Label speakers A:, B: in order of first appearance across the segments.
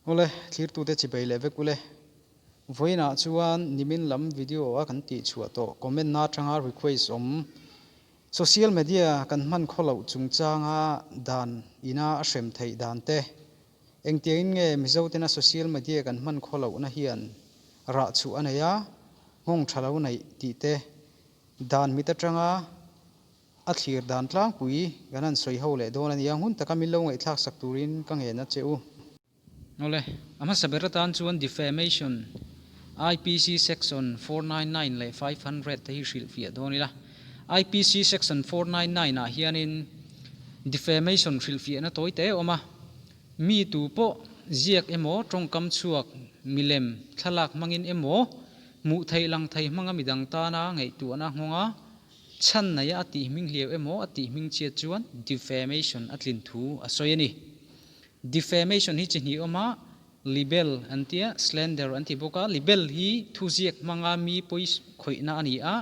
A: Awle, thlirtute chibei leh vek ule. Vawiinah chuan nimin lam video a kan tih chhuah tawh comment na atanga request awm social media kan hman khaw loh chungchanga dan ina a hrem theih dan te, engtiangin nge Mizo tena social media kan hman khaw lohna hian rah chhuah a nei a, nghawng tha lo neih tih te, dan mit atanga A thlir dan tlangpui kan han sawi ho leh dawn a nia, hun taka min lo ngaihthlak sak turin ka ngen a che u. Awle, a hmasa ber atan chuan Defamation, IPC Section 499 leh 500 te hi hrilhfiah dawn ila. IPC Section 499 ah hianin Defamation hrilhfiahna tawi te a awm a, mi tu pawh ziak emaw tawngkam chhuak milem thlalak hmangin emaw hmuh theih lang thei hmanga midang tana ngaihtuahna nghawnga Chhan neia a tih hming hliau emaw a tih hming chhiat chuan defamation a tlin thu a sawi a ni. Defamation hi chi hnih awm a, libel an tia, slander an ti bawk a. Libel hi thuziak hmanga mi pawi khawihna a ni a,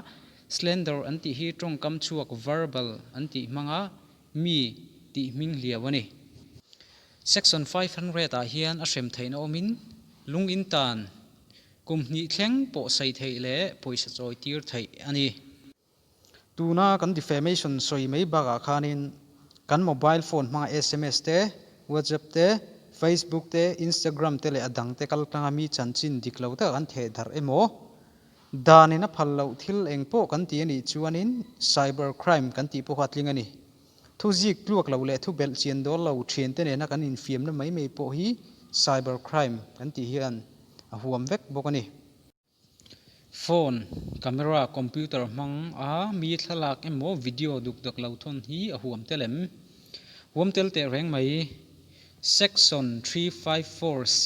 A: slander an tih hi tawngkam chhuak, verbal, an tih hmanga mi tih hming hliau a ni. Section 500 ah hian a hrem theihna awmin lung in tan Kum hnih thleng pawh sawi theih leh pawisa chawi tir theih a ni. Tuna kan defamation sawi mai bakah khanin kan mobile phone hmanga sms te, WhatsApp te, Facebook te, Instagram te leh a dang te kal tlanga mi chanchin dik lo taka kan theh darh emaw, danin a phal loh thil eng pawh kan ti a nih chuanin cyber crime kan tih pawh kha a tling a ni. Thu zik tluak lo leh thu belh chian dawl lo thiante nena kan infiamna mai mai pawh hi cyber crime kan tih hian a huam vek bawk a ni. Phone, camera, computer hmang a mi thlalak emaw video duk dak lo thawn hi a huam tel em? Huam tel teh reng mai. Section 354C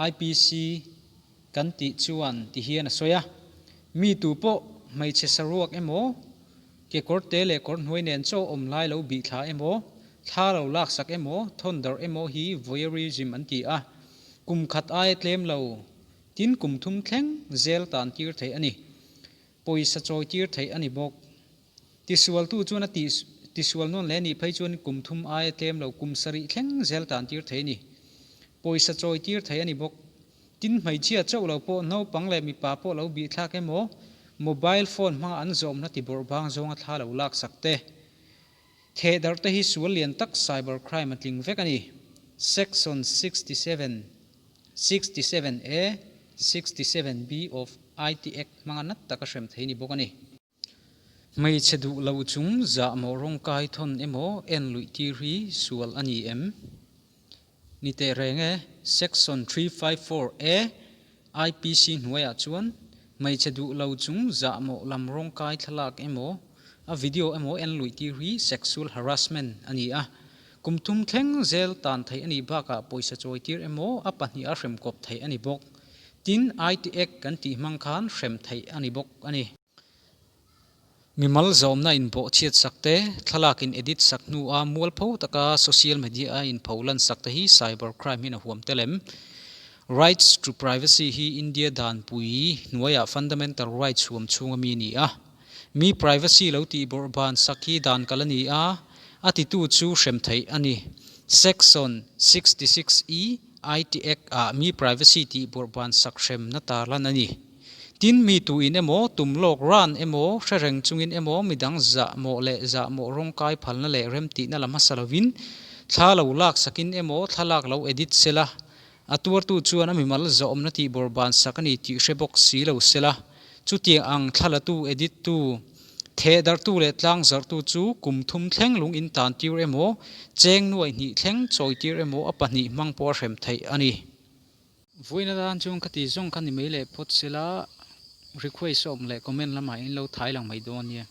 A: IPC kan tih chuan ti hian a sawi a, mi tu pawh hmeichhe saruak emaw, kekawr te leh kawr hnuai nen chaw awm lai lo bih thla emaw, thla lo laksak emaw, thawn darh emaw hi voyeurism an ti a, kum khat aia tlem lo tin kum thum thleng zel tan tir theih a ni. Pawisa chawi tir theih a ni bawk. Tisualtu chuan a tih tisual nawn leh nih phei chuan kum thum aia tlem lo kum sarih thleng zel tan tir thei a ni. Pawisa chawi tir thei a ni bawk. Tin hmeichhia chauh lo pawh naupang leh mipa pawh lo bih thlak emaw, mobile phone hmanga an zawmna ti bawrh bang zawnga thla lo lak sak te. Theh darh te hi sual lian tak cyber crime a tling vek a ni. Section 67, 67A, 67B of IT Act hmanga nat taka hrem thei ni bawk a ni. Hmeichhe duh lo chung zah maw rawngkai thawn emaw en luih tir hi sual a ni em? Ni teh reng e, Section 354 A IPC hnuaiah chuan hmeichhe duh lo chung zah maw lam rawngkai thlalak emaw a video emaw en luih tir hi sexual harassment a ni a, kum thum thleng zel tan theih a nih bakah pawisa chawi tir emaw a pahniha hrem kawp theih a ni bawk. Tin, IT Act kan tih hmang khan hrem theih a ni bawk a ni. Mimal zawmna inbawh chhiat sak te, thlalak in edit sak hnua mualpho taka social media a inpho lan sak te hi cyber crime hian a huam tel em? Rights to privacy hi India danpui hnuaiah fundamental rights huam chhunga mi a ni a. Mi privacy lo tih bawrh ban sak hi dan kal a ni a, a titu chu hrem theih a ni. Section 66 E IT Act ah mi privacy tih bawrh ban sak hremna tarlan a ni. Tin, mi tu in emaw, tum lawk ran emaw, hre reng chungin emaw, midang zah mawh leh zah mawh rawngkai phalna leh remtihna la hmasa lovin, thla lo lak sakin emaw, thlalak lo edit sela, a tuartu chuan a mimal zawhawmna tih bawrhban sak a ni tih hre bawk si lo sela, chutiang ang thlalatu, edit tu, thehdarhtu leh tlangzarhtu chu kum thum thleng lung in tan tir emaw, cheng nuaih hnih thleng chawi tir emaw a pahnih hmang pawh a hrem theih a ni. Vawiin atan chuan ka ti zawng kha ni mai leh phawt sela request a awm leh comment lamah in lo thai lang mai dawn nia.